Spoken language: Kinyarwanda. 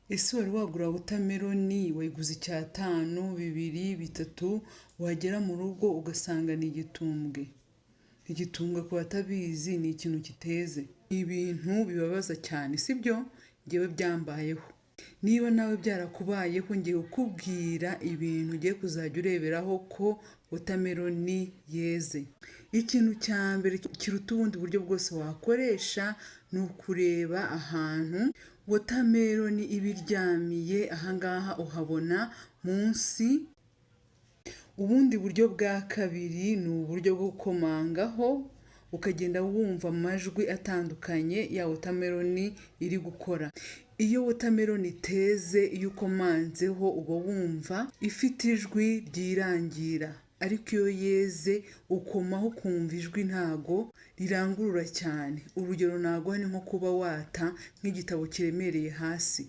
Ese wari wagura watermelon wayiguze icyatanu, bibiri, bitatu, wagera mu rugo ugasanga ni igitumbwe? Igitumbwe, ku batabizi, ni ikintu kiteze. Ni ibintu bibabaza cyane, sibyo? Ngewe byambayeho. Niba nawe byarakubayeho, ngiye kukubwira ibintu ugiye kuzajya ureberaho ko watermelon yeze. Ikintu cya mbere kiruta ubundi buryo bwose wakoresha ni ukureba ahantu watermelon iba iryamiye. Ahangaha uhabona munsi. Ubundi buryo bwa kabiri ni uburyo bwo gukomangaho, ukagenda wumva amajwi atandukanye ya watermelon iri gukora. Iyo watermelon iteze, iyo ukomanzeho uba wumva ifite ijwi ryirangira, ariko iyo yeze ukomaho ukumva ijwi ntago rirangurura cyane. Urugero naguha ni nko kuba wata nk'igitabo kiremereye hasi.